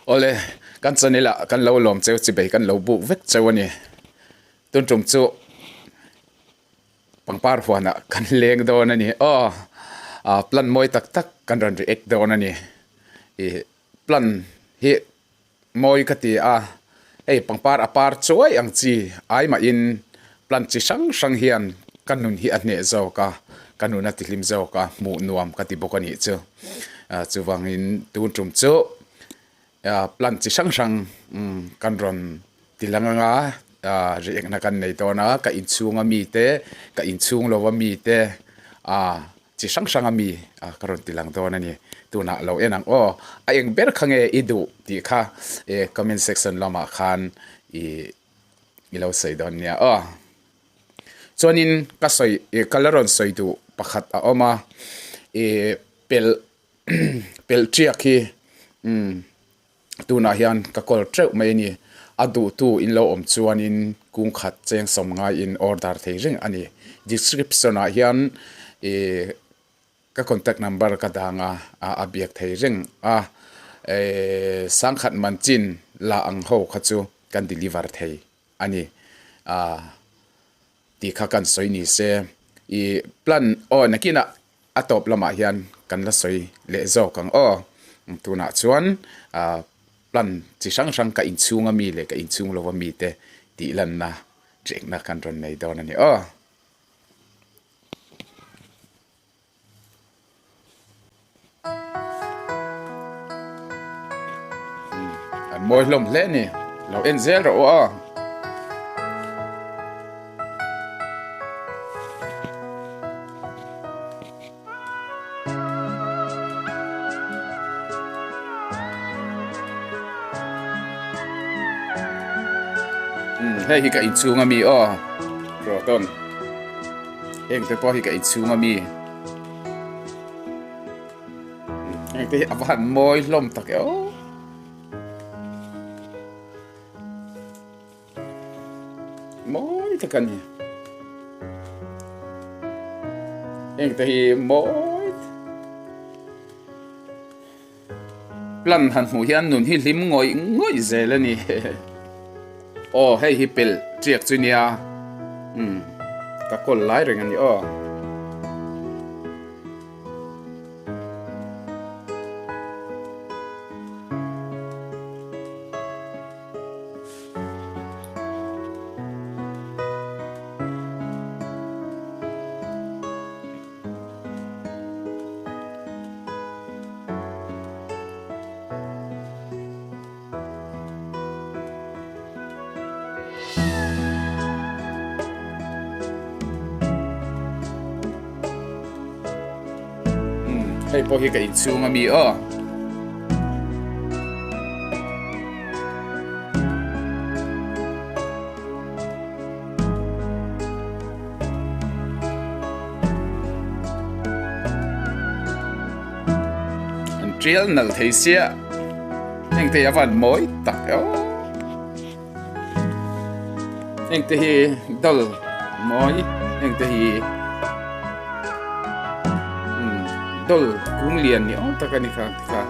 Awle, kan channel ah kan lo lawm cheu chibei kan lo buk vek cheu a ni. Tun tum chu pangpar huanah kan leng dawn a ni. Aw, ah plan mawi tak tak kan rawn react dawn a ni. Ih plan hi mawi ka ti a, hei pangpar a par chuai ang chi ai mahin plan chi hrang hrang hian ka nun hi a hneh zawk a, ka nun a tihlim zawk a, hmuh nuam ka ti bawk a nih chu. Ah chuvangin tun tum chu ah plan chi hrang hrang kan rawn ti lang anga ah riakna kan nei dawn a, ka inchhunga mite ka inchhung lova mite ah Chi hrang hrang a mi a ka rawn ti lang dawn a ni. Tunah lo en ang aw. A eng ber kha nge i duh tih kha e comment section lamah khan i i lo sawi dawn nia aw. Chuanin ka sawi i ka la rawn sawi duh pakhat a awm a i pelh pelh tiak hi umm Tunah hian ka call teuh mai a ni. A duhtu in lo awm chuanin kung khat cheng sawm ngaiin order thei reng a ni. Description ah hian ih ka contact number ka dang a, a biak thei reng a. Ehh sangkhat man chin la ang ho kha chu kan deliver thei a ni. Ahh tih kha kan sawi ni se. Ih plan aw nakinah A tawp lamah hian kan la sawi leh zawk ang aw. Tunah chuan ah plan chi hrang hrang ka inchhung ami leh ka inchhung lo ami te tih lanna chekna kan rawn nei dawn a ni aw. An mawi hlawm hle a ni. Lo en zel rawh u aw. Hei hi ka inchhung ami aw Proton heng te pawh hi ka inchhung ami. Heng te hi a va han mawi hlawm tak e aw. Mawi tak a ni. Heng te hi mawi plan han hmuh hian nun hi hlim ngawih ngawih zel a ni. Aw hei hi pel tiak chu nia umm ka kawl lai reng a ni aw. Hei pawh hi ka inchhung ami aw. An tial nalh thei sia heng te hi a van mawi tak e aw heng te hi dal mawi heng te hi umm dal kung lian ni awm tak a ni kha tikha.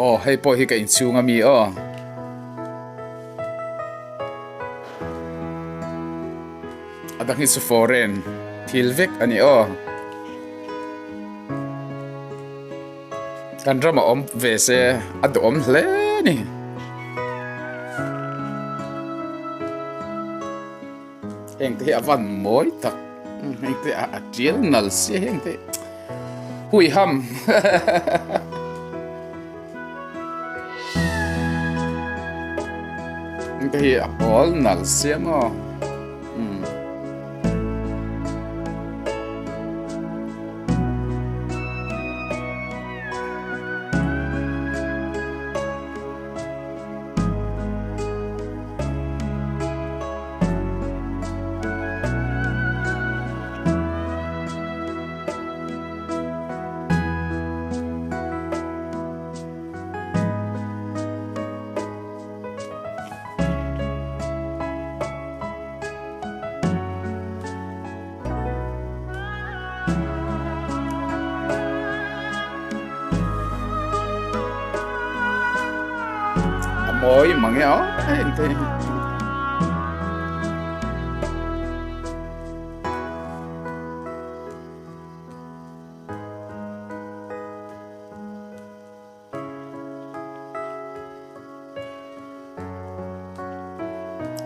Aw hei pawh hi ka inchhung ami aw. A dang hi chu foreign thil vek a ni aw. Kan ram a awm ve se a duhawm hle a ni. Heng te hi a van mawi tak heng te a tial nal sia heng te hui ham heng te hi a pawl nal sia maw. Mawi mang e aw heng te hi.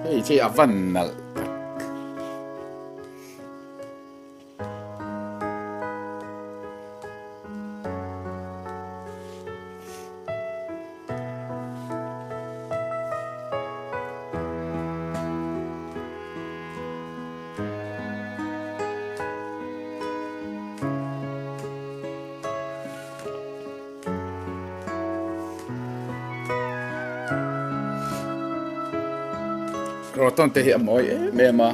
Hei khi a van nalh tak. Croton te hi a mawi em em a.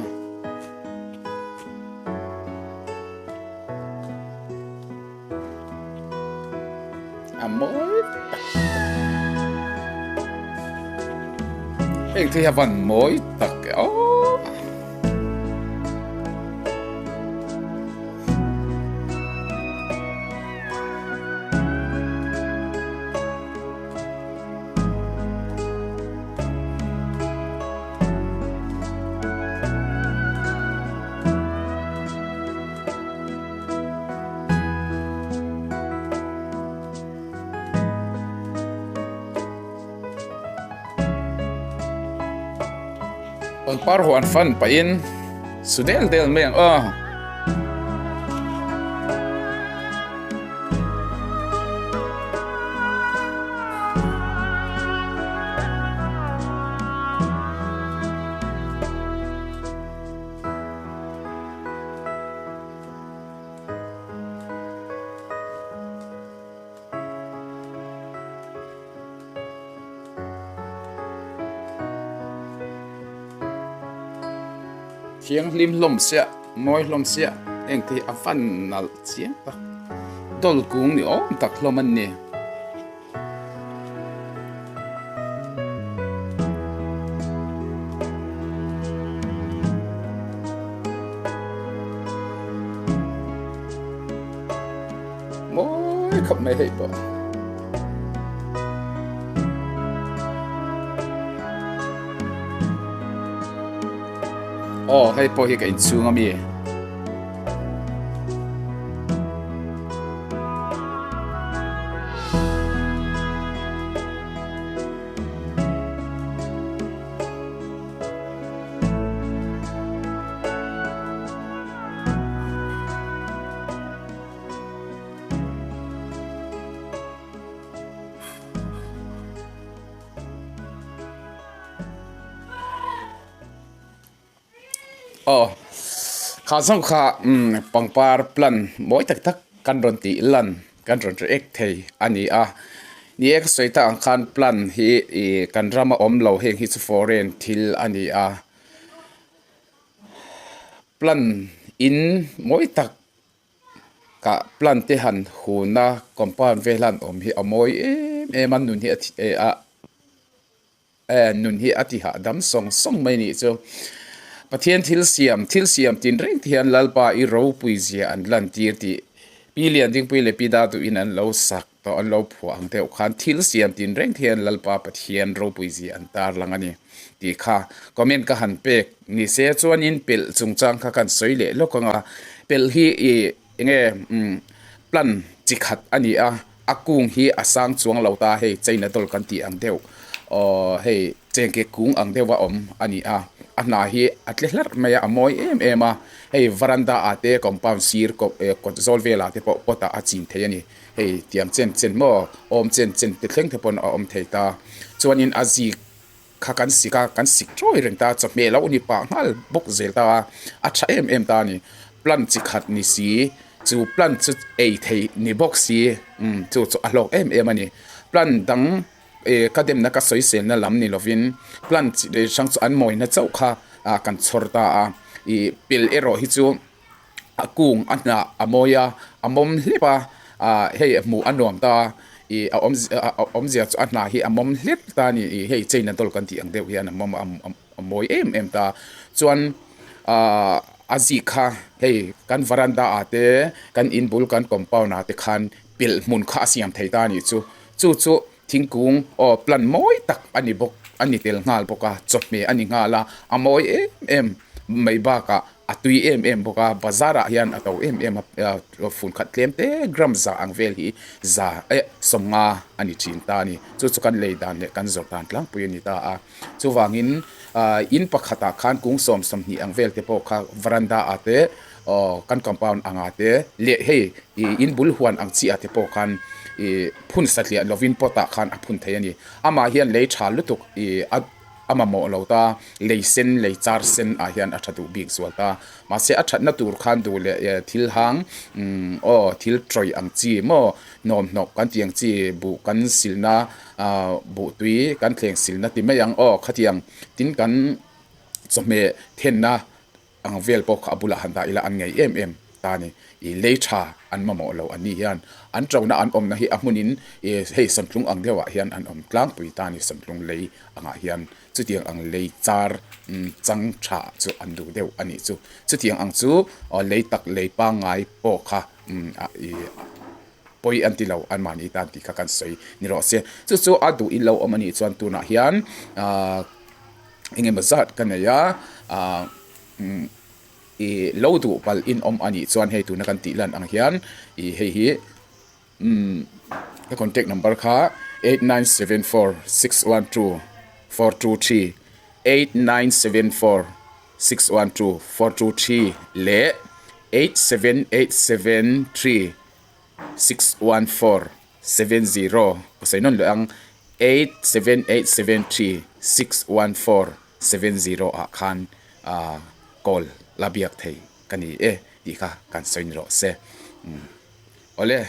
A mawi tak. Heng te hi a van mawi tak e aw. Pangpar huan fan pahin su del del mai ang aw. Thianghlim hlawm siah mawi hlawm siah heng te hi a van nalh chiang tak dawl kung ni awm tak hlawm an ni. Mawi khawp mai hei pawh. Aw hei pawh hi ka inchhung ami. Aw kha zawng kha umm pangpar plant mawi tak tak kan rawn tih lan kan rawn react thei a ni a ni e ka sawi tak ang khan plant hi ih kan rama awm lo heng hi chu foreign thil a ni a plant in mawi tak. Kah plant te han hun a compound vel han awm hi a mawi em em a nun hi a a eh nun hi a ti hahdam sawng sawng mai nih chu Pathian thil siam thil siam tin reng te hian Lalpa i ropui zia an lan tir tih Pi Liandingpui leh Pi Daduhin an lo sak tawh an lo phuah ang deuh khan thil siam tin reng te hian Lalpa Pathian ropui zia an tar lang a ni tih kha comment ka han pek ni se chuanin pelh chungchang kha kan sawi leh lawk ang a pelh hi ih eng nge umm plan chi khat a ni a a kung hi a sang chuang lo ta hei china doll kan tih ang deuh aw hei chengke kung ang deuh a awm a ni a a hna hi a tle hlarh mai a a mawi em em a hei varanda ah te compound sir kawt zawl velah te pawh pot ah a chin thei a ni. Hei tiang chen chen maw awm chen chen te thleng te pawn a awm thei ta. Chuanin a zik kha kan sik a, kan sik chawi reng ta, chawhmeh lo ni pah nghal bawk zel ta a, a tha em em ta a ni. Plant chi khat ni si, chu plant chu ei thei ni bawk si, umm chu chu a hlawk em em a ni. Plant dang eh ka demna ka sawiselna lam ni lovin plant chi hrang chu an mawina chauh kha kan chhawr ta a, ih pel erawh hi chu. a kung a hnah a mawi a a mawm hlep a ah hei hmuh a nuam ta a ih a awm a awmzia chu a hnah hi a mawm hlep ta a ni ih hei china doll kan tih ang deuh hian a mawm a a mawi em em ta chuan ah a zik kha hei kan varanda ah te kan in bul kan compound ah te khan pelh hmun kha a siam thei ta a nih chu chu chu. Thingkung aw plant mawi tak a ni bawk a ni tel nghal bawk a chawhmeh a ni nghal a a mawi em em mai bakah a tui em em bawk a bazar ah hian a to em em a fun khat tlem te gram za ang vel hi za eh sawmnga a ni thin ta a ni chu chu kan lei dan leh kan zawrh dan tlangpui a ni ta a chuvangin ah in pakhatah khan kung sawm sawmhnih ang vel te pawh kha varanda ah te aw kan compound angah te leh hei ih in bul huan ang chiah te pawh khan ih phun satliah lovin pot ah khan a phun thei a ni amah hian lei tha lutuk ih a a mamawh lo ta lei sen lei char sen ah hian a tha duh bik zual ta mahse a thatna tur khan duh leh eh thil hang umm aw thil tawih ang chi maw hnawmhnawk kan tih ang chi buh kan silna ah buh tui kan thleng silna ti mai ang aw khatiang tin kan chawhmeh thenna. Ang vel pawh kha a bulah han dah ila an ngei em em ta a ni. I lei tha an mamawh lo an nih hian an ṭona an awmna hi a hmunin i hei Samtlung ang deuhah hian an awm tlangpui ta a ni. Samtlung lei angah hian chutiang ang lei char chang tha chu an duh deuh a nih chu. Chutiang ang chu lei tak lei pangngai pawh kha i pawi an ti lo anmahni tan tih kha kan sawi ni rawh se. Chu chu a duh in lo awm a nih chuan tunah hian ahh. Eng emaw zat ka nei a ah umm ih lo duh palh in awm a nih chuan hei tuna kan tih lan ang hian ih hei hi umm ka contact number kha 8974612423 8974612423 leh 87873 614 70 ka sawi nawn leh ang 87873 614 70 ah khan ah call la biak thei ka ni e tih kha kan sawi ni rawh se umm awle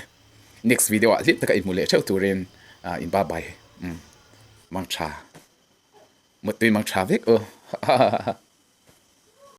next video ah hlim taka inhmu leh theuh turin ah in bye bye umm mang tha mutui mang tha vek u ha ha ha.